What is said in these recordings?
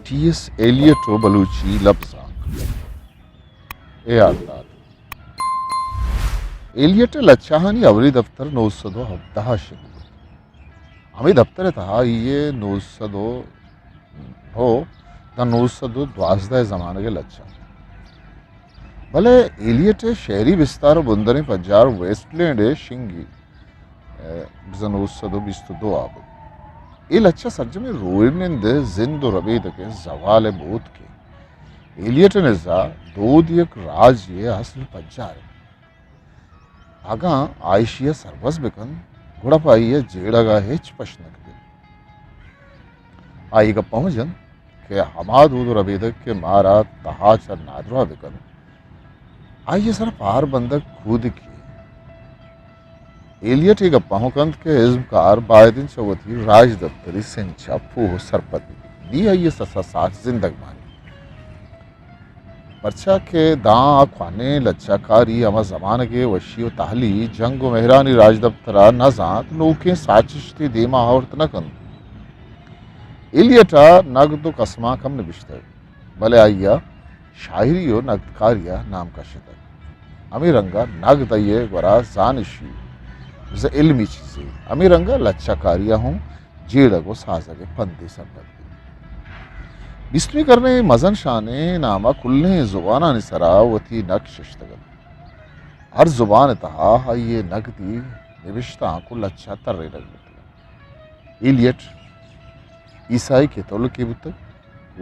ٹی ایس ایلیٹ ءُ بلوچی لبزانک۔ اے آر داد۔ ایلیٹ ءِ لچہانی ہوری دپتر نو سد ءُ ہبدہ ءَ شنگ بوت۔ ہمے دپتر ءِ تہا آئی ءِ نو سد ءُ نو تا نو سد ءُ دوازدہ ءِ زمانگ ءِ لچہ۔ بلے ایلیٹ ءِ شعری بستار ءُ بندریں پجار ویسٹ لینڈ ءِ شنگی، ءَ، بزاں نو سد ءُ بیست ءُ دو ءَ بوت۔ اے لچہ سرجمیں روئڑنند ءِ زند ءُ ربیدگ ءِ زوال ءِ بوتکے۔ ایلیٹ ءِ نزا دود یک راجے ءِ اصل پجار انت۔ اگاں آ ایشی ءَ سربز بہ کنت، گڑا پہ آئی ءِ جیڑگ ءَ ہچ پش نہ کپیت۔ آ اے گپ ءَ ہم جنت کہ ہما دود ءُ ربیدگ کہ مارا تہا چہ نادراہ بہ کنت، آئی ءِ سرا پار بندگ کودکی۔ ایلیٹ اے گپ ءَ ہم کنت کہ ازمکار باید انت چہ وتی راجدپتری سنچ ءَ پوہ ءُ سرپد بہ بیت۔ نی آئی ءِ سسا ساچ زندگ مانی۔ پرچا کہ داں آ کوہنیں لچہ کاری ہما زمانگ ءِ وشی ءُ تہلی، جنگ ءُ مہرانی راجدپتر ءَ نہ زانت، نوکیں ساچشتے دیم ءَ آورت نہ کنت۔ ایلیٹ ءَ نگد ءُ کسمانک ہم نبشتگ، بلے آئی ءَ شاعری ءُ نگدکاری ءَ نام کشتگ۔ ہمے رنگ ءَ نگد آئی ءِ گورا زانشی، بزاں علمی چیزے۔ ہمے رنگ ءَ لچہ کاری ءَ ہم جیڑگ ءُ سازگ ءِ پندے سرپد بیت۔ بیستمی کرن ءِ مزن شانیں نام ءَ کلیں زبانانی سرا وتی نقش ششتگ انت۔ ہر زبان ءِ تہا آئی ءِ نگدی نبشتانک ءُ لچہ ترینگ بوتگ انت۔ ایلیٹ عیسائی کیتھولکے بوتگ۔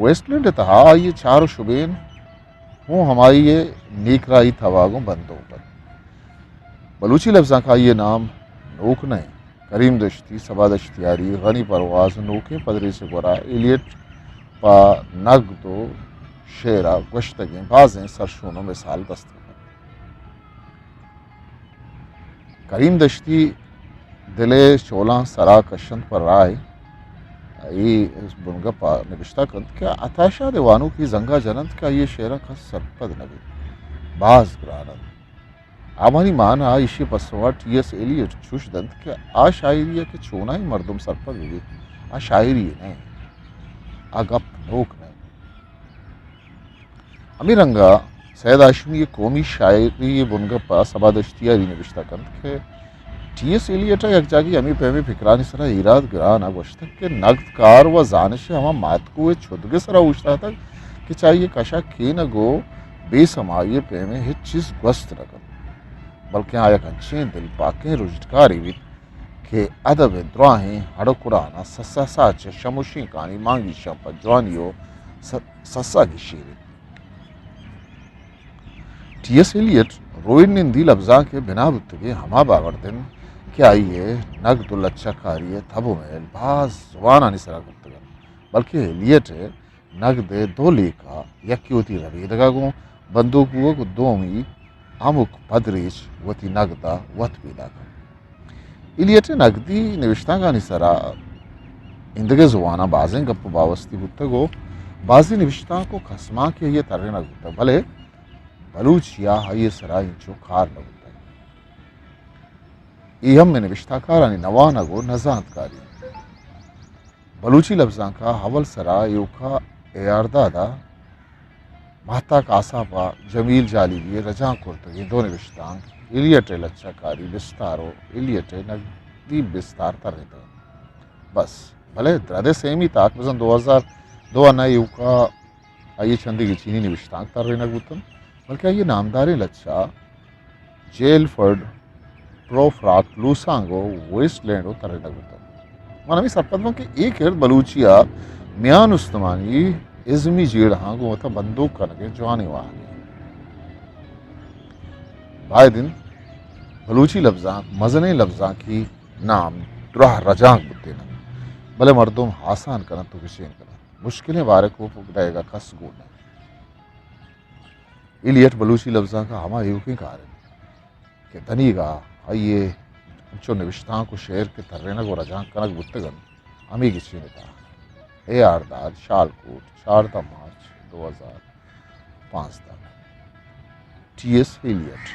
ویسٹ لینڈ ءِ تہا آئی ءِ چار ءُ شبین ہوں ہمائی ءِ نیکراہی تھوا گوں بندوک انت۔ بلوچی لبزانک ءَ آئی ءِ نام نوک نہ انت۔ کریم دشتی، صبا دشتیاری، غنی پرواز ءِ نوکیں پدریچ ءِ گورا ایلیٹ پہ نگد ءُ شعر ءَ گوشتگیں بازیں سرشون ءُ مثال دست کپنت۔ کریم دشتی دل ءِ چولاں سرا کشنت پہ راہ ءَ، اے بنگپ ءَ نبشتہ کنت کہ عطا شاد ءِ وانوکی زنگ ءَ جننت کہ آئی ءِ شعراں کس سرپد نہ بیت، باز گران انت۔ آوانی مانا ایشی ءِ پسو ءَ ٹی ایس ایلیٹ چوش دنت کہ آ شاعری ءَ کہ چوناہیں مردم سرپد بہ بیت، آ شاعری یے نہ انت، آ گپ نوک نہ انت۔ ہمے رنگ ءَ سید ہاشمی ءِ قومی شاعری ءِ بنگپ ءَ صبا دشتیاری نبشتہ کنت کہ ٹی ایس ایلیٹ ءَ یک جاگہے ہمے پیمیں پکرانی سرا ایراد گران ءَ گوشتگ کہ نگدکار وَ زانش ءِ ہما ماتکو ءِ چدگ ءِ سرا اوشتاتگ کہ چہ آئی ءِ کش ءَ کینگ ءُ بے سمائی ءِ پیمیں ہچ چیز گوست نہ کنت، بلکیں آ یک انچیں دلپاکیں رژدکارے بیت کہ ادب ءِ دراہیں ہڑ ءُ کڑان ءَ سسا ساچ ءِ شموشینکانی مانگیشاں پہ جوانی ءُ س-، سسا گیشینیت۔ ٹی ایس ایلیٹ روئڑ نندی لبزانک ءِ بنا بوتگیں ہما باورد انت کہ آئی ءِ نگد ءُ لچہ کاری ءِ تب ءُ مہل باز زبانانی سرا کرتگ انت، بلکیں ایلیٹ ءِ نگد ءِ دو لیکہ، یکے وتی ربیدگ ءَ گوں بندوک بوگ ءُ دومی ہمک پدریچ وتی نگد ءَ وت پیداک انت۔ ایلیٹ ءِ نگدی نبشتانکانی سرا ایندگہ زباناں بازیں گپ ءُ باوستی بوتگ ءُ بازیں نبشتانک ءُ کسمانکے آئی ءِ ترینگ بوتگ، بلے بلوچی ءَ آئی ءِ سرا اینچو کار نہ بوتگ۔ اے ہم نبشتہ کارانی نہ وانگ ءُ نہ زانتکاری انت۔ بلوچی لبزانک ءَ اول سرا ایوک ءَ اے آر داد ءَ ماہتاک آساپ ءَ جمیل جالیبی ءِ رجانک کرتگیں دو نبشتانک ایلیٹ ءِ لچہ کاری بستار ءُ ایلیٹ ءِ نگدی بستار ترینتگ انت۔ بس، بلے درد ءِ سیمی تاک بزاں دو ہزار دو ءَ نہ ایوک ءَ آئی ءِ چندے گچینی نبشتانک ترینگ بوت انت، بلکیں آئی ءِ نامداریں لچہ جیلفرڈ، پروفراک، لوسانگ ءُ ویسٹ لینڈ ءَ ترینگ بوت انت۔ من ہمے سرپد باں کہ اے کرد بلوچی ءِ میان استمانی ازمی جیڑہاں گوں وتا بندوک کنگ ءِ جوانیں واہگے۔ باید انت بلوچی لبزانک مزنیں لبزانکی نام دراہ رجانک بوتین انت، بلے مردم آسان کن انت ءُ گچین کن انت۔ مشکلیں بارے کوپگ دئیگ ءَ کس گون نہ انت۔ ایلیٹ بلوچی لبزانک ءِ ہما ایوکیں کار انت کہ دنیگا آئی ءِ انچو نبشتانک ءُ شعر کہ ترینگ ءُ رجانک کنگ بوتگ انت، ہمے گچین ءِ تہا۔ اے آر داد، شالکوٹ، چاردہ مارچ دو ہزار پانزدہ۔ ٹی ایس ایلیٹ،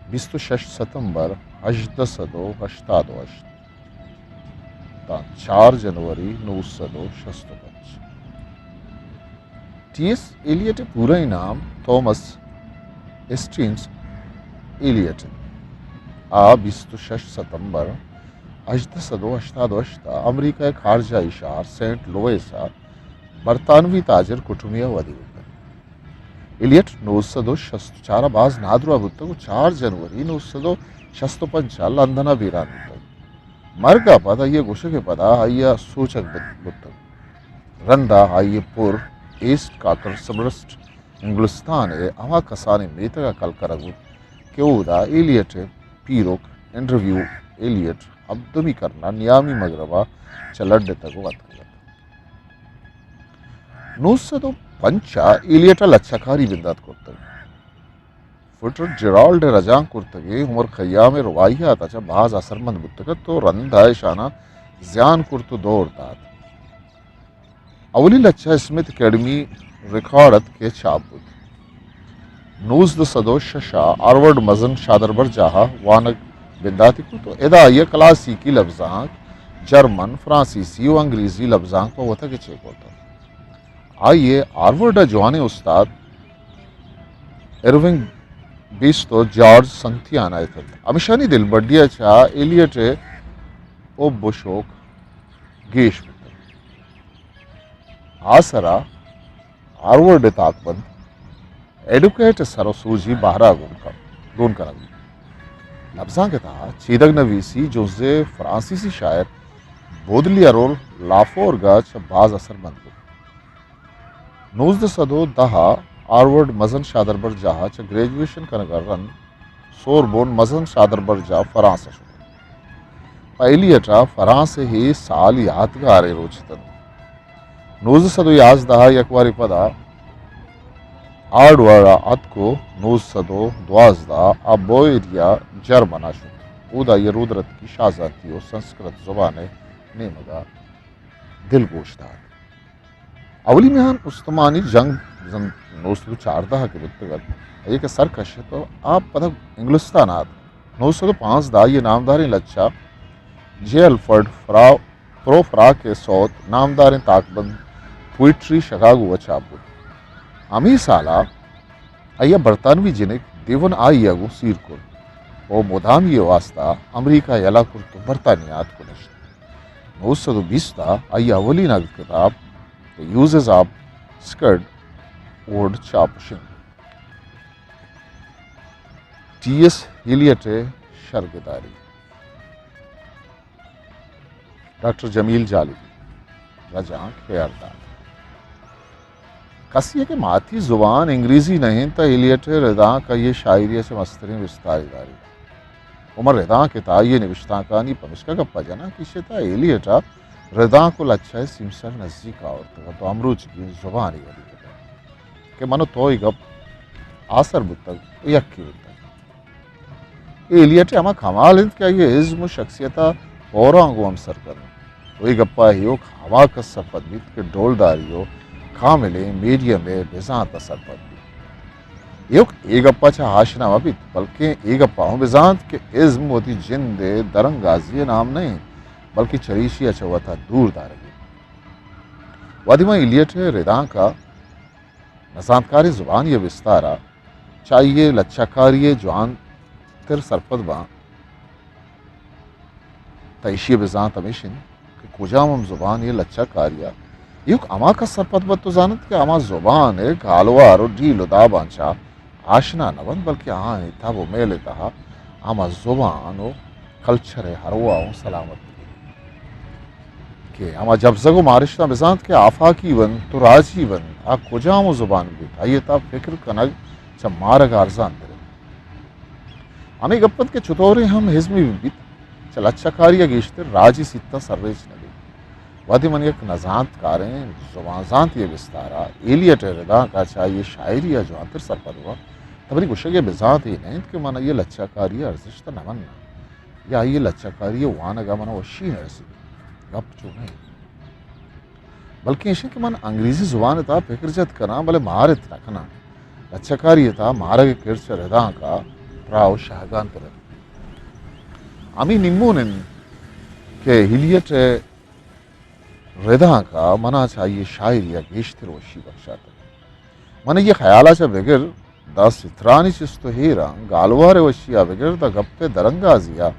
بیست ءُ شش ستمبر ہژدہ سد ءُ ہشتاد ءُ ہشت۔ تاں چار جنوری نو سد و شست و پنچ۔ ٹی ایس ایلیٹ ءِ پورئیں نام تھامس اسٹینز ایلیٹ انت۔ آ بیست و شش ستمبر ہژدہ سد و ہشتاد و ہشت ءَ امریکہ ءِ خارجائی شہر سینٹ لوئس ءَ برطانوی تاجر کٹمے ءَ ودی بوتگ۔ ایلیٹ نو سد و شست و چار ءَ باز نادراہ بوتگ و چار جنوری نو سد و شست و پنچ ءَ لندن ءَ بیران بوتگ۔ مرگ ءَ پد آئی ءِ گوشگ ءِ پدا آئی ءَ سوچگ بوت-، بوتگ۔ رند ءَ آئی ءِ پر ایسٹ کاکر سبرسٹ انگلستان ءِ ہما کسانیں میتگ ءَ کل کنگ بوت کہ اودا ایلیٹ ءِ پیرک اینڈریو ایلیٹ ہبدمی کرن ءَ نیامی مغرب ءَ چہ لڈتگ و اتکگ ات۔ نو سد و پنچ ءَ ایلیٹ ءَ لچہ کاری بندات کرتگ۔ فٹر جیرالڈ ءِ رجانک کرتگیں عمر خیام ءِ روایات ءَ چہ باز اثرمند بوتگ ات و رند ءَ اشاناں زیان کرت و دور دات۔ اولی لچہ اسمتھ اکیڈمی ریکارڈ ات کہ چاپ بوت۔ نوزدہ سد و شش ءَ ہارورڈ مزن شادربرجاہ ءَ وانگ بنداتی کت و ادا آئی ءَ کلاسیکی لبزانک، جرمن، فرانسیسی و انگریزی لبزانک پہ وت ءَ گچین کرت۔ آئی ءَ ہارورڈ ءَ جوانیں استاد ارونگ بیسٹ و جارج سنتیانا اتنت۔ ہمشانی دلبڈی ءَ چہ ایلیٹ ءِ حب و شوق گیش بوتگ۔ آ سرا ہارورڈ ءِ تاکبند ایڈوکیٹ ءِ سر و سوجی بہر ءَ گون کن-، گون کنگ بوت۔ لبزانک ءِ تہا چیدگ نویسی جنز ءِ فرانسیسی شاعر بودلیئر و لافورگ ءَ چہ باز اثرمند بوت۔ نوزدہ سد و دہ ءَ ہارورڈ مزن شادربرجاہ ءَ چہ گریجویشن کنگ ءَ رند سوربون مزن شادربرجاہ فرانس ءَ شت۔ پہ ایلیٹ ءَ فرانس ءِ اے سال یاتگاریں روچ اتنت۔ نوزدہ سد و یازدہ ءَ یک وارے پدا ہارورڈ ءَ اتک و نوزدہ سد و دوازدہ ءَ آ بویریا جرمن ءَ شت۔ اودا آئی ءَ رودرتکی، شاہزانتی و سنسکرت زبان ءِ نیمگ ءَ دلگوش دات۔ اولی میان استمانی جنگ زن نو سد و چاردہ ءَ کہ بوتگ ات، آئی ءَ کہ سر کشت و آ پدا انگلستان ءَ اتک۔ نو سد و پانزدہ ءَ آئی ءِ نامداریں لچہ جے الفرڈ فرا-، پرو فراک ءِ سوت نامداریں تاکبند پوئٹری شکاگو ءَ چاپ بوت۔ ہمے سال ءَ آئی ءَ برطانوی جنک دیون آئی ءَ گوں سیر کرت و مدامی ءِ واستا امریکہ یلہ کرت و برطانیہ اتک و نشت۔ نو سد و بیست ءَ آئی ءِ اولی نگد کتاب The Uses of Sacred Wood چاپ و شنگ بوت۔ ٹی ایس ایلیٹ ءِ شرگداری۔ ڈاکٹر جمیل جالبی، رجانک ہیئردار۔ کسی ءَ کہ ماتی زبان انگریزی نہ انت، ایلیٹ ءِ ردانک آئی ءِ شاعری ءَ چہ مستریں بستارے داریت۔ و من ردانک ءِ تہا آئی ءِ نبشتانکانی پمشکا گپ ءَ جناں کہ ایشی ءِ تہا ایلیٹ ءَ ردانک و لچہ ءِ سیمسر نزیک آورتگ انت و ہمروچگیں زبانے ودی کتگ کہ من و تو اے گپ آسر بوتگ و یکے بوتگ۔ اے ایلیٹ ءِ ہما کمال انت کہ آئی ءِ ازم و شخصیت ءَ ہوراں گوں ہمسر کنت۔ و اے گپ ءَ ایوک ہما کس سرپد بیت کہ ڈولداری و کاملیں میڈیم ءِ بزانت ءَ سرپد بیت۔ ایوک اے گپ ءَ چہ آشنا مہ بیت، بلکیں اے گپ ءَ ہم بزانت کہ ازم وتی جند ءِ درانگازی ءِ نام نہ انت، بلکیں چریشی ءَ چہ وت ءَ دور دارگ انت۔ وہدے ما ایلیٹ ءِ ردانک ءَ نزانتکاریں زبانے ءِ بستار ءَ چہ آئی ءِ لچہ کاری ءَ جوانتر سرپد باں، تہ ایشی ءِ بزانت ہمیش انت کہ کجام ہم زبانے ءِ لچہ کاری ءَ ایوک ہما کس سرپد بنت و زانت کہ ہما زبان ءِ گالوار و ڈیل و داباں چہ آشنا نہ بنت، بلکیں آہانی تب و میل ءِ تہا ہما زبان و کلچر ءِ ارواہ اوں سلامت بہ بیت۔ کہ ہما جبزگ و مارشتاں بزانت کہ آفاقی بنت و راجی بنت، آ کجام و زبان بیت، آئی ءِ تہا فکر کنگ چہ مارگ ءَ ارزان تر انت۔ ہمے گپ انت کہ چطوریں ہم ازمے بہ بیت، چہ لچہ کاری ءَ گیشتر راجی سیت ءَ سرریچ نہ بیت۔ وہدے من یک نزانتکاریں زبان زانتے ءِ بستار ءَ ایلیٹ ءِ ردانک ءَ چہ آئی ءِ شاعری ءَ جوانتر سرپد باں، تہ منی گوشگ ءِ بزانت اے نہ انت کہ من آئی ءِ لچہ کاری ءِ ارزشت ءَ نہ مناں یا آئی ءِ لچہ کاری ءِ وانگ ءَ من ءَ وشی نہ رسیت۔ گپ چو نہ انت۔ بلکیں ایش انت کہ من انگریزی زبان ءِ تہا پکر جت کناں، بلے مارت نہ کناں۔ لچہ کاری ءِ تہا مارگ ءِ کرچ ءَ ردانک ءَ پراہ و شاہگان تر انت۔ ہمے نیمون انت کہ ایلیٹ ءِ ردانک ءَ من ءَ چہ آئی ءِ شاعری ءَ گیشتر وشی بکشاتگ۔ من ءَ اے خیال ءَ چہ بگر داں سترانی چست ءُ ہیراں، گالوار ءِ وشی ءَ بگر داں گپ ءِ درانگازی ءَ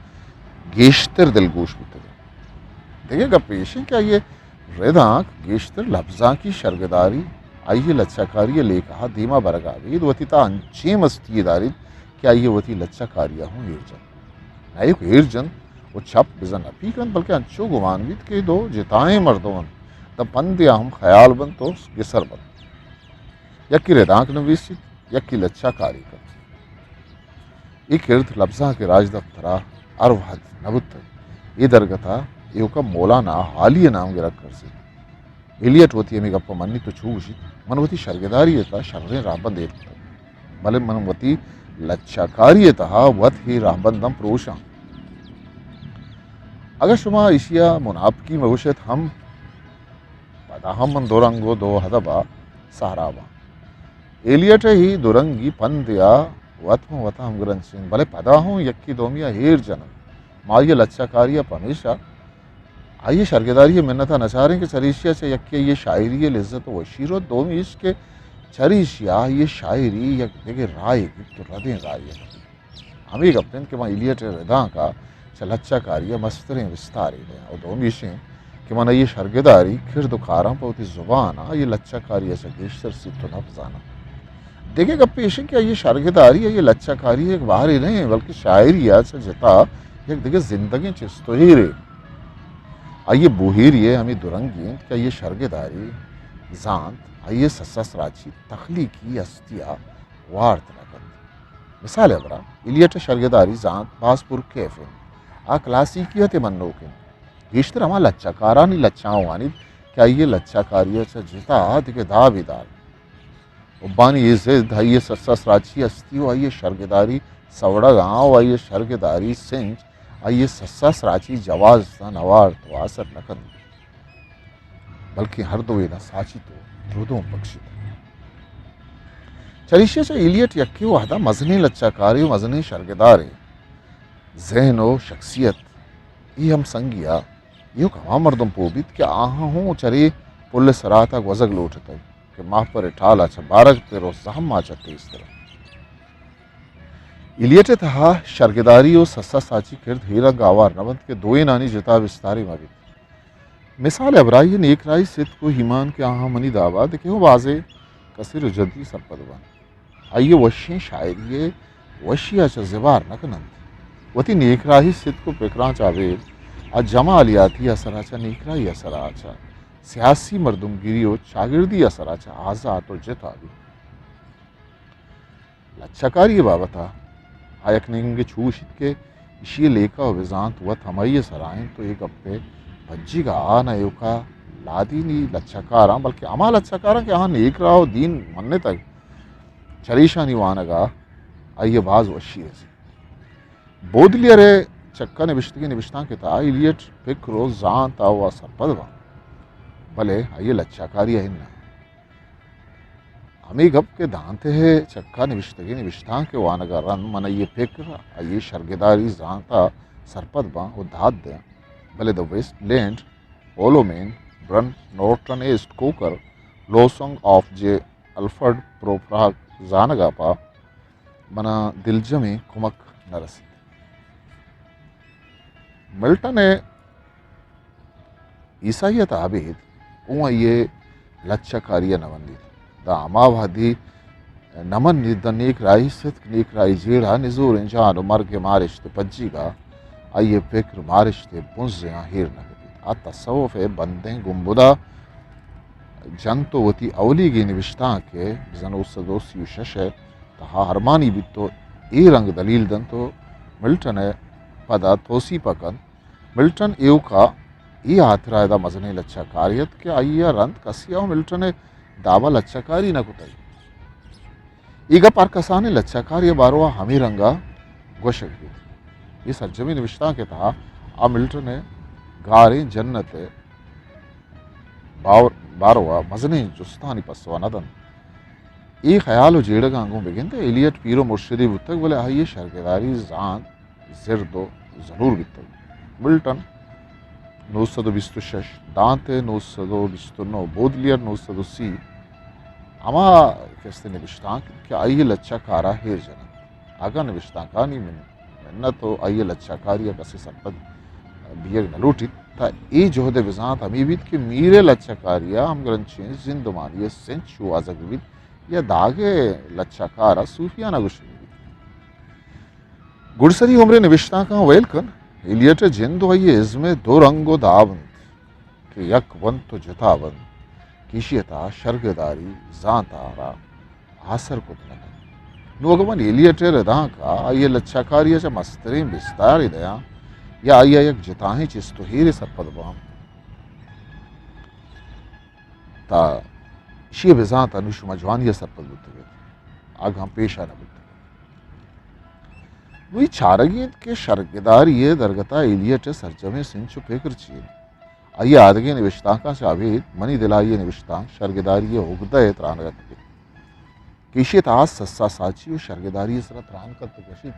گیشتر دلگوش بوتگ۔ دگہ گپ ایش اِنت کہ آئی ءِ ردانک گیشتر لبزانکی شرگداری، آئی ءِ لچہ کاری ءِ لیکہ ءَ دیما برگ ءَ بیت، وتی تہا انچیں مستی یے داریت کہ آئی ءَ وتی لچہ کاری ءَ ہوں ایر جنت۔ نہ ایوک ایر جنت ءُ چپ بزاں نپی کنت، بلکیں انچو گمان بیت کہ دو جتائیں مردم اَنت، داں پندے ءَ ہم خیال بنت ءُ گسر بنت۔ یکے ردانک نبیسیت، یکے لچہ کاری کنت۔ اے کرد لبزانک ءِ راجدپتر ءَ ہر وھد نہ بوتگ۔ اے درگت ءَ ایوک ءَ مولانا حالی ءِ نام گرگ کرزیت۔ ایلیٹ وتی ہمے گپ ءَ منیت ءُ چو گوشیت، من وتی شرگداری ءِ تہا شریں راہبند ایر کتگ، بلے من وتی لچہ کاری ءِ تہا وت اے راہبنداں پروشاں۔ اگاں شما ایشی ءَ مناپکی مہ گوشیت ہم، پدا ہم من دو رنگ ءُ دو ادب ءَ سہراب آں۔ ایلیٹ ءِ اے دو رنگی پندے ءَ وت من وت ءَ ہمگرنچ اِنت، بلے پدا ہوں یکے دومی ءَ ایر جن اَنت۔ ما آئی ءِ لچہ کاری ءَ پمیشا آئی ءِ شرگداری ءِ منت ءَ نہ چاریں کہ چریشی ءَ چہ یکے آئی ءِ شاعری ءِ لذت ءُ وشی روت، دومی ایش کہ چریشی ءَ آئی ءِ شاعری یک دگہ راہے گیپت ءُ ردیں راہے ءَ کپیت۔ ہمے گپ اِنت کہ من ایلیٹ ءِ ردانک ءَ چہ لچہ کاری ءَ مستریں بستارے دیاں ءُ دومی ایش اِنت کہ من آئی ءِ شرگداری، کرد ءُ کاراں پہ وتی زبان ءَ آئی ءِ لچہ کاری ءَ چہ گیشتر سیت ءُ نپ زاناں۔ دگہ گپے ایش اِنت کہ آئی ءِ شرگداری، آئی ءِ لچہ کاری یک بہرے نہ اِنت، بلکیں شاعری ءَ چہ جتا یک دگہ زندگیں چست ءُ ہیرے۔ آئی ءِ بوہیری ءِ ہمے دو رنگی اِنت کہ آئی ءِ شرگداری زانت، آئی ءِ سسا سراچی تخلیقی ہستی ءَ وارت نہ کنت۔ مثال ءِ ہبرا، ایلیٹ ءِ شرگداری زانت باز پرکیف اِنت۔ آ کلاسیکیت ءِ منوک اِنت۔ گیشتر ہما لچہ کارانی لچہاں وانیت کہ آئی ءِ لچہ کاری ءَ چہ جتا دگہ دابے دار۔ حبانی اے زد، آئی ءِ سسا سراچی ہستی ءُ آئی ءِ شرگداری سوڑگاں ءُ آئی ءِ شرگداری سنچ، آئی ءِ سسا سراچی جواز ءَ نوارت ءُ آسر نہ کنت، بلکیں ہر دوئیناں ساچیت ءُ ردوم بکشیت۔ چریشی ءَ چہ ایلیٹ یکے وہدا مزنیں لچہ کارے ءُ مزنیں شرگدارے، ذہن ءُ شخصیت، اے ہم سنگی ءَ ایوک ہما مردم پوہ بیت کہ آہاں ہوں چرے پل ءِ سرا تہا گوزگ لوٹتگ کہ ماہپر ءِ ٹال ءَ چہ بارگ پر ءُ زہم ءَ چہ تیزتر اَنت۔ ایلیٹ ءِ تہا شرگداری ءُ سسا ساچی کرد ہیرنگ آوار نہ بنت کہ دوئینانی جتا بستارے مہ بیت۔ مثال ءِ ہبرا آئی ءِ نیکراہی، ستک ءُ ایمان کہ آہاں منی دابا دگہ ہوں بازیں کسر ءُ جھدی سرپد بنت۔ آئی ءِ وشیں شاعری ءِ وشی ءَ چہ زبہر نہ کن اَنت۔ وتی نیکراہی، ستک ءُ پکراں چہ ابید آ جمالیاتی اثر ءَ چہ نیکراہی اثر ءَ چہ سیاسی مردمگری ءُ چاگردی اثر ءَ چہ آزات ءُ جتا بیت۔ لچہ کاری ءِ بابت ءَ آ یک نیمگے چو گوشیت کہ ایشی ءِ لیکہ ءُ بزانت وت ہمائی ءِ سرا اِنت ءُ اے گپ ءِ پجیگ ءَ آ نہ ایوک ءَ لادینی لچہ کاراں، بلکیں ہما لچہ کاراں کہ آہاں نیکراہ ءُ دین منتگ، چریشانی وانگ ءَ آئی ءَ باز وشی رسیت۔ بودلیئر ءِ چکا نبشتگیں نبشتانک ءِ تہا ایلیٹ پکر ءُ زانت ءَ وَ سرپد باں، بلے آئی ءِ لچہ کاری ءَ اناں۔ ہمے گپ کہ دانتے ءِ چکا نبشتگیں نبشتانک ءِ وانگ ءَ رند من آئی ءِ پکر، آئی ءِ شرگداری زانت ءَ سرپد باں ءُ داد دیاں، بلے The Waste Land، Hollow Man، برن نورٹن ءِ اسٹکوکر، لو سانگ آف جے الفرڈ پروپراگ زانگ ءَ پہ من ءَ دلجمیں کمک نہ رسیت۔ ملٹن ءِ عیسائیت ءَ ابید اوں آئی ءِ لچہ کاری ءَ نہ منیت۔ داں ہما وہدی نہ منیت، داں نیکراہی ستک، نیکراہی جیڑہ، نزوریں جان ءُ مرگ ءِ مارشت ءِ پجیگ ءَ آئی ءِ پکر مارشت ءِ بنزیاں ہیر نہ کپیت۔ آ تصوف ءِ بندیں گنبد ءَ جنت ءُ وتی اولیگیں نبشتانک ءِ بزاں نو سد ءُ سی ءُ شش ءِ تہا ارمانی بیت ءُ اے رنگ دلیل دنت ءُ ملٹن ءِ پد ءَ توسیپ ءَ کنت۔ ملٹن ایوک ءَ اے ہاترا ادا مزنیں لچہ کارے ات کہ آئی ءَ رند کسے ءَ ملٹن ءِ داب ءَ لچہ کاری نہ کتگ۔ اے گپ ہر کسانیں لچہ کارے ءِ باروا ہمے رنگ ءَ گوشگ بیت۔ اے سرجمیں نبشتانک ءِ تہا آ ملٹن ءِ گاریں جنت ءِ باور، باروا مزنیں جستانی پسو ءَ نہ دنت۔ اے خیال ءُ جیڑگاں گوں بگندئے، ایلیٹ پیر ءُ مرشدے بوتگ، بلے آئی ءِ شرگداری زانت زرد ءُ زنور بیتگ۔ ملٹن نو سد و بیست و شش، دانتے نو سد و بیست و نو، بودلیر نو سد و سی، ہما کستے نبشتانک کہ آئی لچہ کارا ہیر جنن۔ اگاں نبشتانکانی من-، منت و آئی لچہ کاری ء کسے سرپد بیگ نہ لوٹیت، تا اے جہد ء بزانت ہمے بیت کہ میر ء لچہ کاری ء ہمگرنچیں زندمانی ء سنچ شوہازگ بیت یا داگے لچہ کار ء صوفیانہ گوشگ بیت۔ گڈسری عمرے نبشتانکاں ویل کن، ایلیٹ ء جند و آئی ء ازم ء دو رنگ و داب انت کہ یک بنت و جتا بنت، کہ ایشی ء تہا شرگداری زانت ء را آسر کت نہ کنت۔ نوں اگاں من ایلیٹ ء ردانک ء آئی ء لچہ کاری ء چہ مستریں بستارے دیاں یا آئی ء یک جتاہیں چست و ہیرے سرپد باں، تا ایشی ء بزانت انوں شما جوانی ء سرپد بوتگ ات، اگاں پیش ء نہ بوتگ ات۔ نوں اے چارگی انت کہ شرگداری ء درگت ء ایلیٹ ء سرجمیں سنچ و پکر چی انت۔ آئی ء آدگہ نبشتانکاں چہ ابید منی دل ء آئی ء نبشتانک شرگداری ء اگدہ ء تران اتک کہ ایشی ء تہا سسا ساچی و شرگداری ء سرا تران کنت و گوشیت۔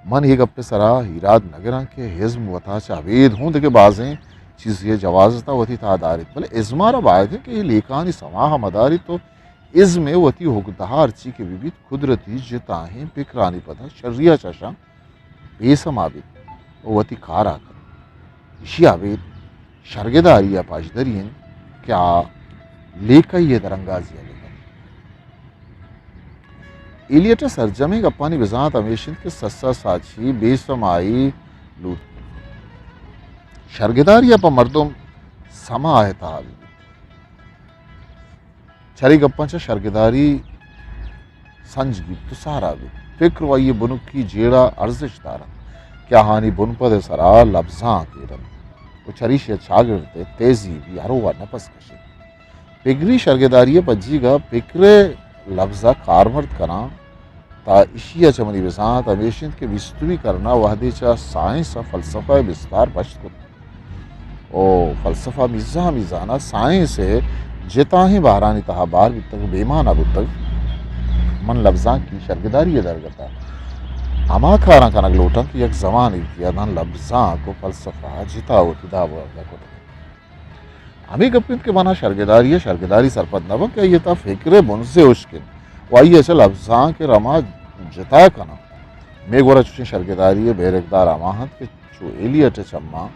من اے گپ ء سرا ایراد نہ گراں کہ ازم وتا چہ ابید ہوں دگہ بازیں چیزے ء جوازت ء وتی تہا داریت، بلے ازم ء را باید انت کہ اے لیکہانی سما ء مداریت و ازم ء وتی اگدہ ء ہرچی کہ بہ بیت، قدرتی جتاہیں پکرانی پدا شری ء چہ اشاں بے سما بیت و وتی کار ء کنت۔ ایشی ء ابید شرگداری ء پژدری انت کہ آ لیکہی ء درانگازی ء بہ کنت۔ ایلیٹ ء سرجمیں گپانی بزانت ہمیش انت کہ سسا ساچی بے سمائی لوٹ۔ شرگداری ء پہ مردم سما ء تہا بہ بیت۔ چرے گپاں چہ شرگداری سنج گیپت و سارا بیت۔ پکر و آئی ء بنکی جیڑہ ارزشت دارنت کہ آہانی بنپد ء سرا لبزانک ایر انت و چریشی ء چاگرد ء تہذیبی ہرو ء نپس کشیت۔ پگری شرگداری ء پجیگ ء پکر ء لبز ء کارمرد کناں، تا ایشی ء چہ منی بزانت ہمیش انت کہ بیستمی کرن ء وہدے چہ سائنس ء فلسفہ ء بستار پشت کت و فلسفہ میزان میزان ء سائنس ء جتاہیں بہرانی تہا بار بیتگ، بے مانا بوتگ، من لبزانکی شرگداری ء درگت ء ہما کاراں کنگ لوٹاں کہ یک زمانگے ء داں لبزانک و فلسفہ ء جتا وتی داب ء کتگ۔ ہمے گپ انت کہ من آ شرگداری ء شرگداری سرپد نہ باں کہ آئی ء تہا فکر ء بنزے ہشک انت و آئی ء چہ لبزانک ء رما جتا کناں۔ مئے گورا چوشیں شرگداری ء بیرکدار ہما انت کہ چو ایلیٹ ء چماں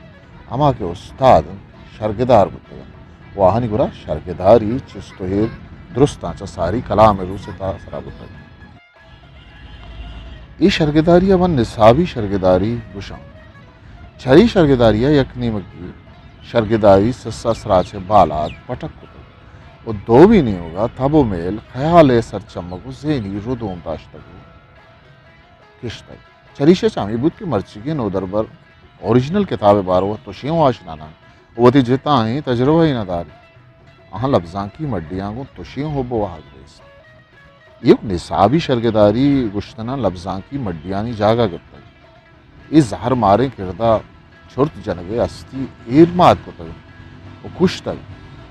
ہما کہ استاد انت، شرگدار بوتگ انت و آہانی گورا شرگداری چست و ایر درستاں چہ ساری کلام ء روس ء تہا سرا بوتگ۔ اے شرگداری ء من نصابی شرگداری گوشاں۔ چرے شرگداری ء یک نیمگی شرگداری سسا سراچ ء بالاد پٹک کتگ و دومی نیمگ ء تب و میل، خیال ء سرچمگ و ذہنی ردوم داشتگ و کشتگ۔ چریشی ء چہ ہمے بوت کہ مرچیگیں نودربر اوریجنل کتاب ء بارو ء تشیں و آشنا نہ انت و وتی جتاہیں تجربہ ء نہ داریت۔ آہاں لبزانکی مڈیاں گوں تشیں حب و واہگ نیست۔ ایوک نصابی شرگداری گوشتناں لبزانکی مڈیانی جاگہ گپتگ۔ اے زہر ماریں کردا چرت جنگ ء ہستی ایر مات کتگ و کشتگ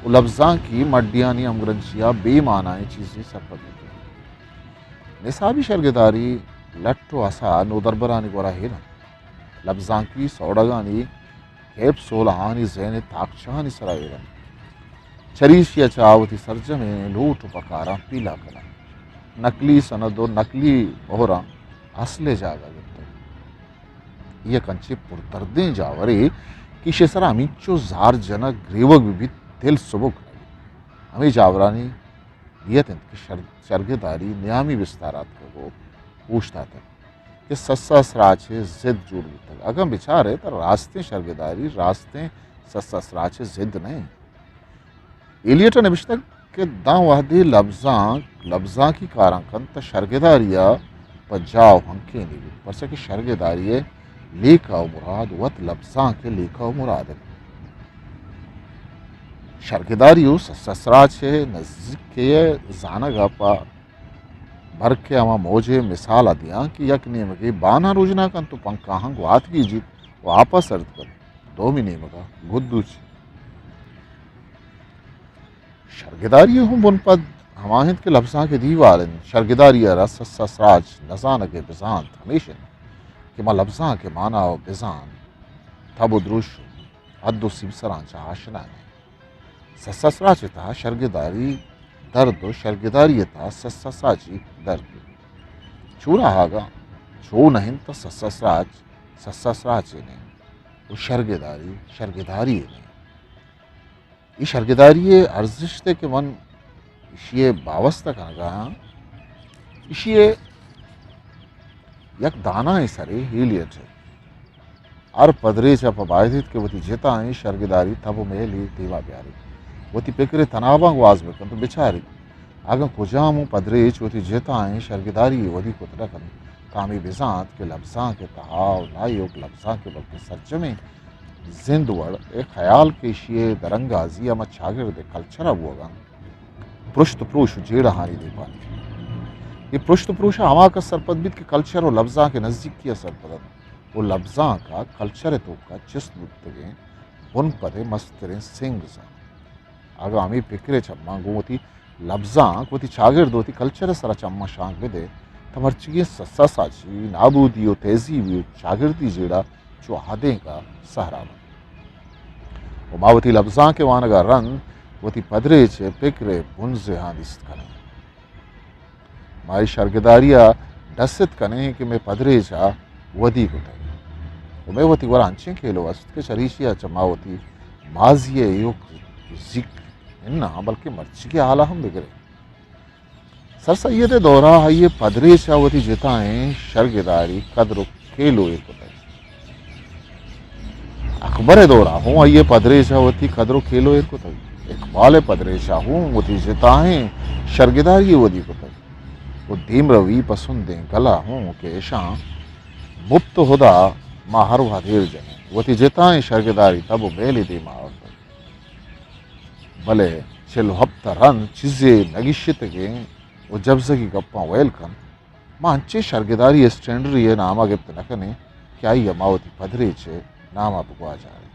و لبزانکی مڈیانی ہمگرنچیا بے مانائیں چیزے سرپد بوتگ۔ نصابی شرگداری لٹ و ہسا نودربرانی گورا ہیل انت۔ لبزانکی سوڑگانی کیپسول آہانی ذہن ء تاکچہانی سرا ایر انت۔ چریشی ء چہ آ وتی سرجمیں لوٹ و پکاراں پیلہ کناں۔ نقلی سند و نقلی مہراں اصل ء جاگہ گپتگ۔ اے یک انچیں پردردیں جاورے کہ ایشی ء سرا ہمینچو زار جنگ گریوگ بہ بیت، دل سبک نہ بیت۔ ہمے جاورانی نیت انت کہ شر-، شرگداری نیامی بستار آتکگ و اوشتاتگ کہ سسا سراچ ء ضد جوڑ بوتگ۔ اگاں بچارئے تہ راستیں شرگداری راستیں سسا سراچ ء ضد نہ انت۔ ایلیٹ ء نبشتگ کہ داں وہدے لبزانک لبزانکی کاراں کنت تہ شرگداری ء پہ جاہ و ہنکینی بیت، پرچا کہ شرگداری ء لیکہ و مراد وت لبزانک ء لیکہ و مراد انت۔ شرگداری و سسا سراچ ء نزیکی ء زانگ ء پہ برک ء ہما موج ء مثال ء دیاں کہ یک نیمگے باناں روژنا کنت و پنکھاہاں گوات گیجیت و آپ ء سرد کنت، دومی نیمگ ء گد دوچیت۔ شرگداری ء ہم بنپد ہما انت کہ لبزانک ء دیوال انت۔ شرگداری ء را سسا سراچ نزانگ ء بزانت ہمیش انت کہ ما لبزانک ء مانا ء بزان۔ تب و دروش و حد و سیمسراں چہ آشنا نہ انت۔ سسا سراچ ءِ تہا شرگداری درد و شرگداری ءِ تہا سسا ساچی درد۔ چوناہا اگاں چو نہ انت تہ سسا سراچ سسا سراچے نہ انت و شرگداری شرگداری نہ انت۔ اے شرگداری ءِ ارزشت ءَ کہ من ایشی ءِ باوست ءَ کنگا آں، ایشی ءِ یک دانائیں سرے ایلیٹ ءِ۔ ہر پدریچ ءَ پہ باید ایت کہ وتی جتائیں شرگداری تب و میل ءَ دیما بیاریت، وتی پکر ءِ تناباں گواز بکنت و بچاریت، اگاں کجام اوں پدریچ وتی جتائیں شرگداری ءَ ودی کت نہ کنت، تہ ہمے بزانت کہ لبزانک ءِ تہا و نہ ایوک لبزانک ءِ بلکیں سرجمیں زند وڑ ءِ خیال کہ ایشی ءِ درانگازی ہما چاگرد ءِ کلچر ءَ بوگ ءَ انت، پرشت و پروش و جیڑہانی دیمپان انت۔ اے پرشت و پروش ءَ ہما کس سرپد بیت کہ کلچر و لبزانک ءِ نزیکی ءَ سرپد انت و لبزانک ءَ کلچر ءِ توک ءَ چست بوتگیں بنپد ءِ مستریں سنگ زانت۔ اگاں ہمے پکر ءِ چماں گوں وتی لبزانک، وتی چاگرد، وتی کلچر ءِ سرا چماں شانک بدئے، تہ مرچیگیں سسا ساچی، نابودی و تہذیبی و چاگردی جیڑہ چو ہدینک ءَ سہرا بنت۔ و ما وتی لبزانک ءِ وانگ ءَ رند وتی پدریچ ءِ پکر ءِ بنزہاں دیست کنیں۔ ما اے شرگداری ءَ ڈست کنیں کہ مئے پدریچ ءَ ودی کتگ و مئے وتی گورا انچیں کیلو است کہ چریشی ءَ چہ ما وتی ماضی ءِ ایوک زیک اناں، بلکیں مرچیگیں حال ءَ ہم بگریں۔ سر سید ءِ دور ءَ آئی ءِ پدریچ ءَ وتی جتائیں شرگداری، قدر و کیلو ایر کتگ۔ اکبر ءِ دور ءَ ہوں آئی ءِ پدریچ ءَ وتی قدر و کیلو ایر کتگ۔ اقبال ءِ پدریچ ءَ ہوں وتی جتائیں شرگداری ودی کتگ و دیمروی پسندیں گل ءَ ہوں کہ اشاں مپت ہدا ما ہر وہد ایر جنیں، وتی جتائیں شرگداری تب و میل ءَ دیما آورتگ۔ بلے چل و ہپت ءَ رند چیزے نگیشتگیں و جبزگی گپاں ویل کنت۔ ما انچیں شرگداری اسٹینڈری ءِ نام ءَ گپت نہ کنیں کہ آئی ءَ ما وتی پدریچ ءِ نام ءَ بگواجاریں۔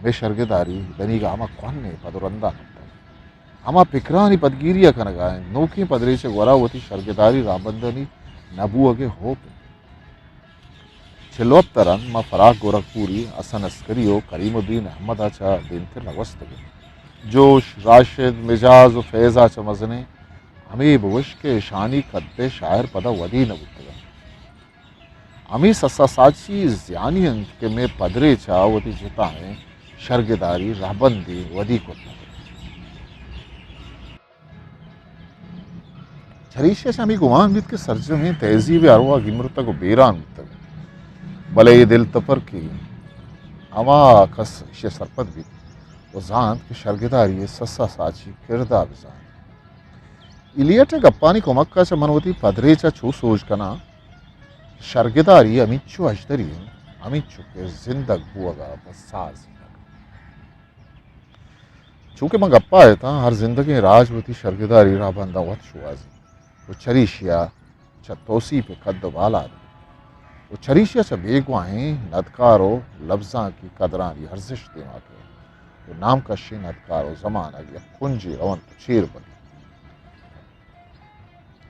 مئے شرگداری دنیگا ہما کوہنیں پد و رنداں کپتگ۔ ہما پکرانی پدگیری ءَ کنگا انت۔ نوکیں پدریچ ءِ گورا وتی شرگداری راہبندانی نہ بوہگ ءِ ہوپ انت۔ چل و ہپت ءَ رند ما فراق گورکھپوری، حسن عسکری و کریم الدین احمد ءَ چہ دیمتر نہ گوستگیں۔ جوش، راشد، مجاز و فیض ءَ چہ مزنیں۔ ہمے بگوش کہ اشانی قد ءِ شاعر پدا ودی نہ بوتگ انت۔ ہمے سسا ساچی زیانی انت کہ مئے پدریچ ءَ وتی جتائیں شرگداری رہبندی ودی کت نہ کنت۔ چریشی ءَ چہ ہمے گمان بیت کہ سرجمیں تہذیب ءِ ارواہ گیمرتگ و بیران بوتگ۔ بلے اے دل تپرکی ہما کس ایشی ءَ سرپد بیت و زانت کہ شرگداری ءِ سسا ساچی کرد ءَ بزانت۔ ایلیٹ ءِ گپانی کمک ءَ چہ من وتی پدریچ ءَ چو سوج کناں، شرگداری ہمینچو اژدری انت، ہمینچو کہ زندگ بوگ ءَ پہ ساز انت۔ چونکہ من گپ ءَ اتاں، ہر زندگیں راج وتی شرگداری راہبنداں وت شوہازی و چریشی ءَ چہ توسیپ ءِ کد ءُ بالاد و چریشی ءَ چہ بیگواہیں ندکار و لبزانکی قدرانی ارزشت دیما کئیت و نامکشیں ندکار و زمانگ یک کنجے رونت و چیر بنت۔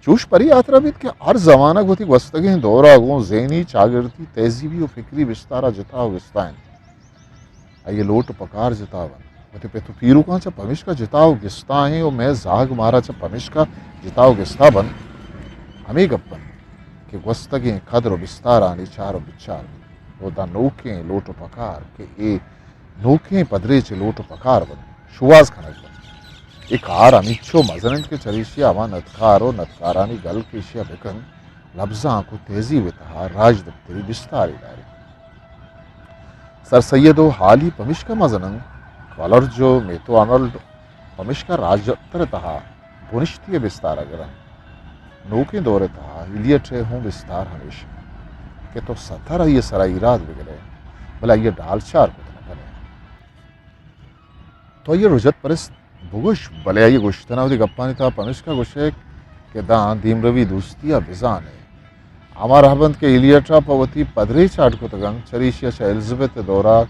چوش پری ہاترا بیت کہ ہر زمانگ وتی گوستگیں دور ءَ گوں ذہنی، چاگردی، تہذیبی و فکری بستار ءَ جتا و گستا انت۔ آئی ءِ لوٹ و پکار جتا بنت۔ وتی پت و پیروکاں چہ پمیشکا جتا و گستا ایں و مئے زاگ مارا چہ پمیشکا جتا و گستا بنت۔ ہمے گپ انت کہ گوستگیں قدر و بستارانی چار و بچار بیت و داں نوکیں لوٹ و پکار کہ اے نوکیں پدریچ ءِ لوٹ و پکار بنت، شوہاز کنگ بنت۔ اے کار ہمینچو مزن انت کہ چریشی ءَ ہما ندکار و ندکارانی گل کہ ایشی ءَ بہ کنت، لبزانک و تہذیب ءِ تہا راجدپتری بستارے داریت۔ سر سید و ہالی پمیشکا مزن انت، کالرج و میتو آرنلڈ پمیشکا راجدپتر ءِ تہا بنشتی ءِ بستار ءَ گر انت۔ نوکیں دور ءِ تہا ایلیٹ ءِ ہوں بستار ہمیش انت کہ تو ستر آئی ءِ سرا ایراد بگرئے، بلے آئی ءَ ڈالچار کت نہ کنئے۔ تو آئی ءَ رجعت پرست بگوش، بلے آئی ءِ گوشتن ءَ وتی گپانی تہا پمیشکا گوشئے کہ داں دیمروی دوستی ءَ بزانئے۔ ہما رہبند کہ ایلیٹ ءَ پہ وتی پدریچ ءَ اڈ کتگ انت، چریشی ءَ چہ الزبتھ ءِ دور ءَ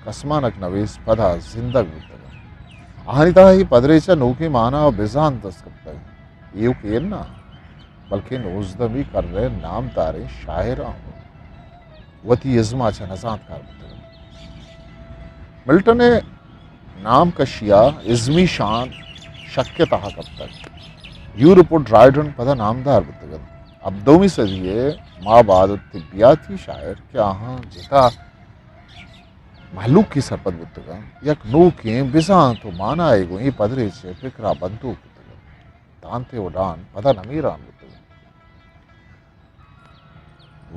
کسمانک نویس پدا زندگ بوتگ انت۔ آہانی تہا اے پدریچ ءَ نوکیں مانا و بزانت دست کپتگ انت۔ ایوک اے نہ، بلکیں نوزدہمی کرن ءِ نامداریں شاعراں ہوں وتی ازم ءَ چہ نزانتکار بوتگ انت۔ ملٹن ءِ نام کشی ءَ ازمی شان شک ءِ تہا کپتگ۔ یورپ ءُ ڈرائیڈن پدا نامدار بوتگ اَنت۔ ہبدہمی صدی ءِ مابعد ءِ طبیاتی شاعر کہ آہاں جتا مہلوکی سرپد بوتگ اَنت، یک نوکیں بزانت ءُ مانائے گوں اے پدریچ ءِ پکر ءَ بندوک بوتگ اَنت۔ دانتے ءُ ڈان پدا نمیران بوتگ اَنت۔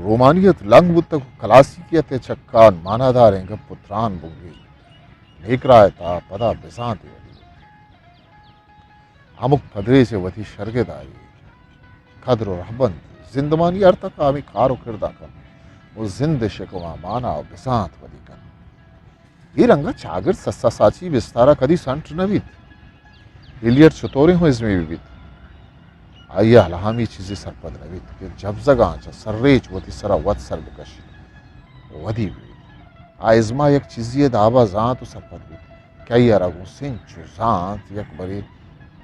رومانیت لنگ بوتگ ءُ کلاسیکیت ءِ چکان ماناداریں گپ ءُ تران بنگیج بوتگ۔ نیکراہ ءِ تہا پدا بزانتے ودی بوتگ۔ ہمک پدریچ ءَ وتی شرگداری، قدر ءُ رہبند، زندمانی ہر تک ءَ ہمے کار ءُ کرداں کنت ءُ زند ءِ شکواں مانا ءُ بزانت ودی کنت۔ اے رنگ ءَ چاگرد سسا ساچی بستار ءَ کدی سنٹ نہ بیت۔ ایلیٹ چطوریں ہوں ازمی بہ بیت، آئی ءَ الہامی چیزے سرپد نہ بیت کہ جبزگاں چہ سرریچ وتی سر ءَ وت سر بکشیت ءُ ودی بہ بیت۔ آ ازم ءَ یک چیزے ءِ داب ءَ زانت ءُ سرپد بیت کہ آئی ءَ را گوں سنچ ءُ زانت یک برے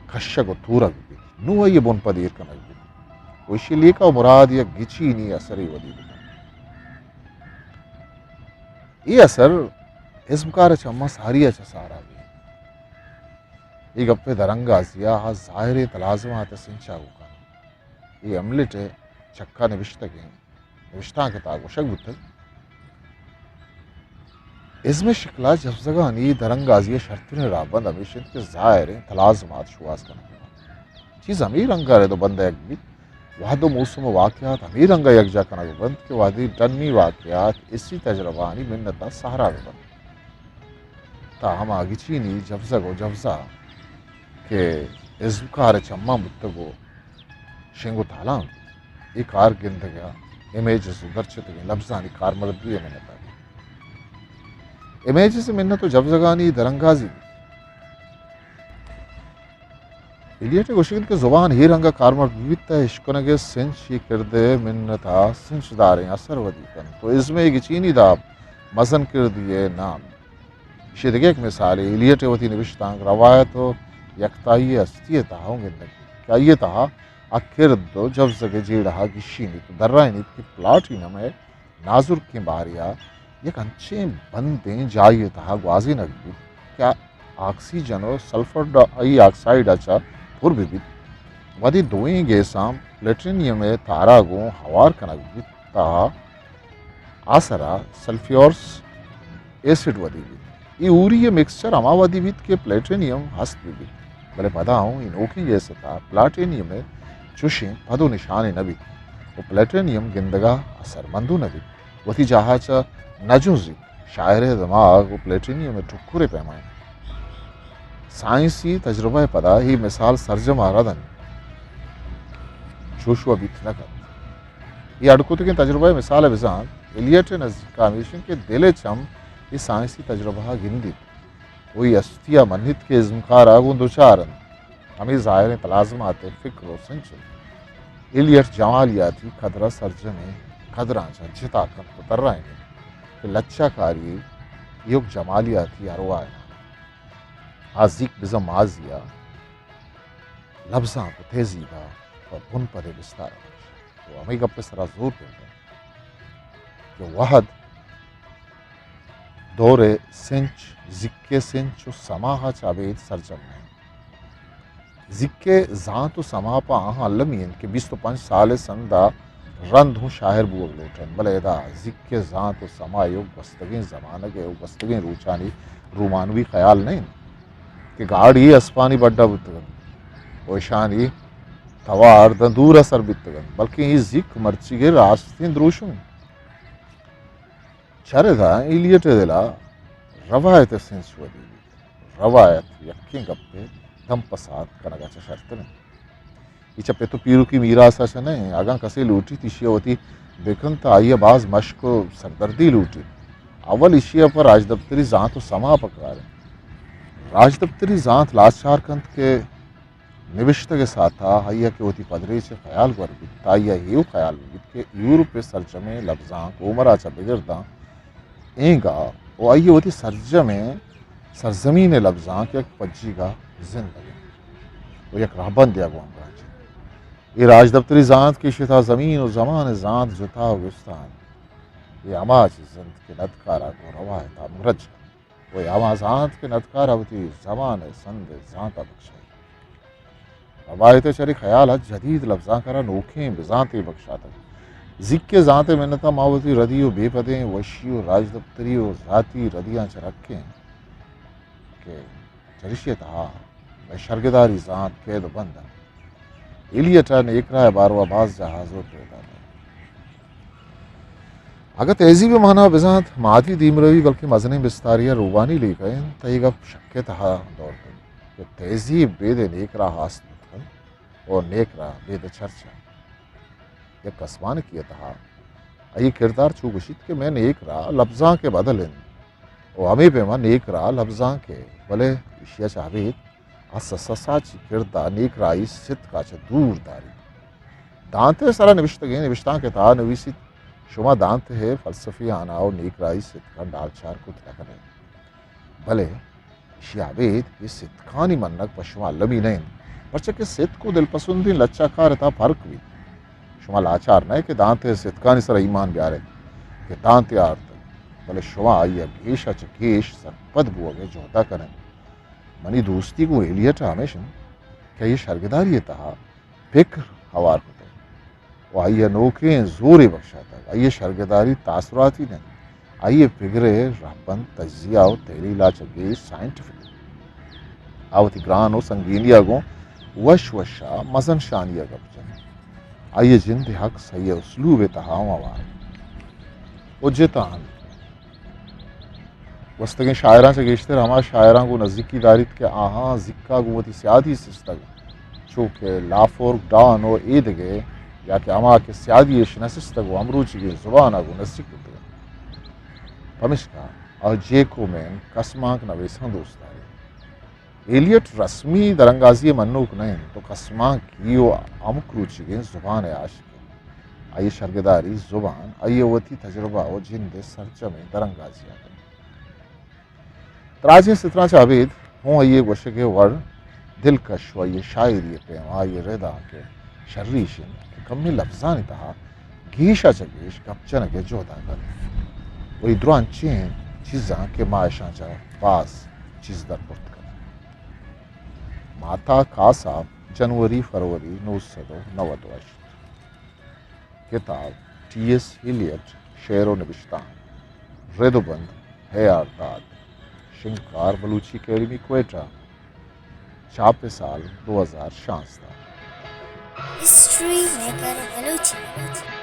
کشگ ءُ تورگ بیت۔ نوں آئی ءِ بنپد ایر کنگ بیت ءُ ایشی ءِ لیکہ ءُ مراد یک گچینی اثرے ودی بکنت۔ اے اثر ازمکار ءِ چماں ساری ءَ چہ سارا بیت۔ اے گپ ءِ درانگازی ءَ آ ظاہریں تلازمات ءِ سنچ ءَ گوں کنت۔ اے ہیملٹ ءِ چک ءَ نبشتگیں نبشتانک ءِ تہا گوشگ بوتگ، ازم ءِ شکل ءَ جبزگانی درانگازی ءِ شرتریں راہبند ہمیش اِنت کہ ظاہریں تلازمات شوہاز کنگ بہ بنت۔ چیز ہمے رنگ ءَ رد ءُ بندئیگ بیت، وہد ءُ موسم ءُ واقعات ہمے رنگ ءَ یکجاہ کنگ بہ بنت کہ وہدی ڈنی واقعات حسی تجربہانی منت ءَ سہرا بہ بنت۔ تاں ہما گچینی جبزگ ءُ جبزہ کہ ازمکار ءِ چماں بوتگ ءُ شنگ ءُ تالان بیت۔ اے کار گندگ ءَ امیجز ءُ درچتگیں لبزانی کارمردی ءِ منت ءَ بیت۔ امیجز ءِ منت ءُ جبزگانی درانگازی بیت۔ ایلیٹ ءِ گوشگ اِنت کہ زبان اے رنگ ءَ کارمرد بہ بیت تہ اشکنگ ءِ سنچ اے کرد ءِ منت ءَ سنچداریں اثر ودی کنت ءُ ازم ءِ گچینی داب مزن کردی ءِ نام۔ ایشی ءِ دگہ یک مثالے ایلیٹ ءِ وتی نبشتانک روایت ءُ یکتائی ءِ ہستی ءِ تہا اوں گندگ بیت کہ آئی ءِ تہا آ کرد ءُ جبزگ ءِ جیڑہ ءَ گیشینیت ءُ درائینیت کہ پلاٹینم ءِ نازرکیں بارے ءَ یک انچیں بندیں جاہے ءِ تہا گوازینگ بیت کہ آ آکسیجن ءُ سلفر ڈائی آکسائیڈ ءَ چہ پر بہ بیت۔ وہدے دوئیں گیساں پلیٹینیم ءِ تار ءَ گوں ہوار کنگ بیت تہ آ سرا سلفیورس ایسڈ ودی بیت۔ اے ہوری ءِ مکسچر ہما وہدی بیت کہ پلیٹینیم ہست بہ بیت، بلے پدا اوں اے نوکیں گیس ءِ تہا پلاٹینیم ءِ چشیں پد ءُ نشانے نہ بیت ءُ پلیٹینیم گندگ ءَ اثرمند اوں نہ بیت، وتی جاہ ءَ چہ نہ جنزیت۔ شاعر ءِ دماغ ءُ پلیٹینیم ءِ ٹکرے پیما اِنت۔ سائنسی تجربہ ءِ پدا اے مثال سرجم ءَ رد اِنت، چوش وَ بیت نہ کنت۔ اے اڈ کتگیں تجربہ ءِ مثال ءَ بزانت، ایلیٹ ءِ نزیک ءَ ہمیش اِنت کہ دل ءِ چم اے سائنسی تجربہ ءَ گندیت ءُ اے ہستی ءَ منیت کہ ازمکار ءَ گوں دچار اِنت۔ ہمے ظاہریں تلازمات ءِ فکر ءُ سنچ اِنت۔ ایلیٹ جمالیاتی قدر ءَ سرجمیں قدراں چہ جتا کنت ءُ درائینیت کہ لچہ کاری ایوک جمالیاتی ارواہ ءِ نام اِنت۔ آ زیک بزاں ماضی ءَ لبزانک ءُ تہذیب ءَ پہ بنپد ءِ بستار ءَ بکشیت ءُ ہمے گپ ءِ سرا زور پر کنت کہ وہد دور ءِ سنچ، زیک ءِ سنچ ءُ سما ءَ چہ ابید سرجم نہ اِنت۔ زیک ءِ زانت ءُ سما پہ آہاں المی اِنت کہ بیست ءُ پنچ سال ءِ سند ءَ رند ہوں شاعر بوگ لوٹ اَنت، بلے ادا زیک ءِ زانت ءُ سما ایوک گوستگیں زمانگ ءِ ءُ گوستگیں روچانی رومانوی خیال نہ اِنت کہ گاڑی اسپانی بڈ ءَ بوتگ اَنت ءُ اشانی توار داں دور ءَ سر بیتگ اَنت، بلکیں اے زیک مرچیگ ءِ راستیں دروشم اِنت۔ چرے داں ایلیٹ ءِ دل ءَ روایت ءِ سنچ ودی بیت۔ روایت یکیں گپے، دم پسات کنگ ءَ چہ شرتر اِنت۔ اے چہ پت ءُ پیروکی میراث ءَ چہ نہ اِنت۔ اگاں کسے لوٹیت ایشی ءَ وتی بہ کنت، آئی ءَ باز مشک ءُ سردردی لوٹیت۔ اول ایشی ءَ پہ راجدپتری زانت ءُ سما پکار اِنت۔ راجدپتری زانت لاچار کنت کہ نبشتگ ءِ ساعت ءَ آئی ءَ کہ وتی پدریچ ءِ خیال گور بیت، تہ آئی ءَ ایوک خیال بہ بیت کہ یورپ ءِ سرجمیں لبزانک ہومر ءَ چہ بگر داں اینگا ءُ آئی ءِ وتی سرجمیں سرزمین ءِ لبزانک یک پجیگا زندگ اِنت ءُ یک رہبندے ءَ گوں ہمراہ جنت۔ اے راجدپتری زانت کہ ایشی ءِ تہا زمین ءُ زمان ءِ زانت جتا ءُ گستا اِنت، اے ہما چیز اِنت کہ ندکار ءَ گوں روایت ءَ مرچ کنت۔ ءُ ہما زانت کہ ندکار ءَ وتی زبان ءِ سند ءِ زانت ءَ بکشائیت۔ روایت ءِ چرے خیال ءَ جدید لبزانک ءَ را نوکیں بزانتے بکشاتگ۔ زیک ءِ زانت ءِ منت ءَ ما وتی ردی ءُ بے پدیں وشی ءُ راجدپتری ءُ ذاتی ردیاں چہ رکیں کہ چریشی ءِ تہا مئے شرگداری زانت قید ءُ بند انت۔ ایلیٹ ءَ نیکراہ ءِ باروا باز جاہ ءَ زور پر داتگ۔ اگاں تہذیب ءِ مانا بزانت، ماتی دیمروی بلکیں مزنیں بستاری ءَ روبانی لیکہ انت، تہ اے گپ شک ءِ تہا دور کنت کہ تہذیب بید ءِ نیکراہ است بوت کنت ءُ نیکراہ بید ءِ چرچ ءَ۔ یک آسمانکی ءِ تہا آئی ءِ کردار چو گوشیت کہ مئے نیکراہ لبزانک ءِ بدل انت ءُ ہمے پیما نیکراہ لبزانک ءِ، بلے ایشی ءَ چہ ابید آ سسا ساچی کرد ءَ نیکراہی ستک ءَ چہ دور داریت۔ دانتے ءِ سرا نبشتگیں نبشتانک ءِ تہا نویسیت، شما دانتے ءِ فلسفیانا ءُ نیکراہی ستکاں ڈالچار کت نہ کن ئے۔ بلے ایشی ءَ ابید اے ستکانی منگ پہ شما المی نہ انت، پرچا کہ ستک ءُ دلپسندیں لچہ کار ءِ تہا پرک بیت۔ شما لاچار نہ ئے کہ دانتے ءِ ستکانی سرا ایمان بیار ات کہ دانتے آرتگ، بلے شما آئی ءَ گیش ءَ چہ گیش سرپد بوگ ءِ جہد ءَ کن ات۔ منی دوستی گوں ایلیٹ ءَ ہمیش انت کہ آئی ءَ شرگداری ءِ تہا پکر ہوار کتگ ءُ آئی ءَ نوکیں زورے بکشاتگ۔ آئی ءِ شرگداری تاثراتی نہ انت، آئی ءِ پگر ءِ رہبند تجزیہ ءُ تحلیل ءَ چہ گیش سائنٹیفک انت۔ آ وتی گران ءُ سنگینی ءَ گوں وش وش ءَ مزن شانی ءَ گپ جنت۔ آئی ءِ جند ءِ عکس آئی ءِ اسلوب ءِ تہا ہم ہوار انت۔ ءُ جتا انت۔ گوستگیں شاعراں چہ گیشتر ہما شاعراں گوں نزیکی داریت کہ آہاں زیکا گوں وتی سیادی سستگ، چو کہ لافورگ ڈان ءُ ایدگہ، یا کہ ہما کہ سیادی اش نہ سستگ ءُ ہمروچیگیں زبان ءَ گوں نزیک بوتگ انت۔ پمشکا آ جیکو مین کسمانک نویساں دوست داریت۔ ایلیٹ رسمی درانگازی ءِ منوک نہ انت ءُ کسمانکی ءُ ہمک روچیگیں زبان ءِ عاشق انت۔ آئی ءِ شرگداری زبان آئی ءِ وتی تجربہ ءُ جند ءِ سرجمیں درانگازی ءَ انت۔ دراجیں ستراں چہ ابید ہوں آئی ءِ گوشگ ءِ وڑ دلکش ءُ آئی ءِ شاعری ءِ پیما آئی ءِ ردانک ءِ شری ایش انت کہ کمیں لبزانی تہا گیش ءَ چہ گیش گپ جنگ ءِ جہد ءَ کنت ءُ اے درو انچیں چیزاں کہ ما اشاں چہ باز چیز در برت کنیں۔ ماتا کاسا، جنوری فروری نو سد ءُ نود ءُ ہشت۔ کتاب، ٹی ایس ایلیٹ، شعر ءُ نبشتانک، رد ءُ بند، اے آر داد، شنگکار، بلوچی اکیڈمی، کوئٹہ، چاپ سال، دو ہزار شانزدہ۔ ہسٹری میکر بلوچی۔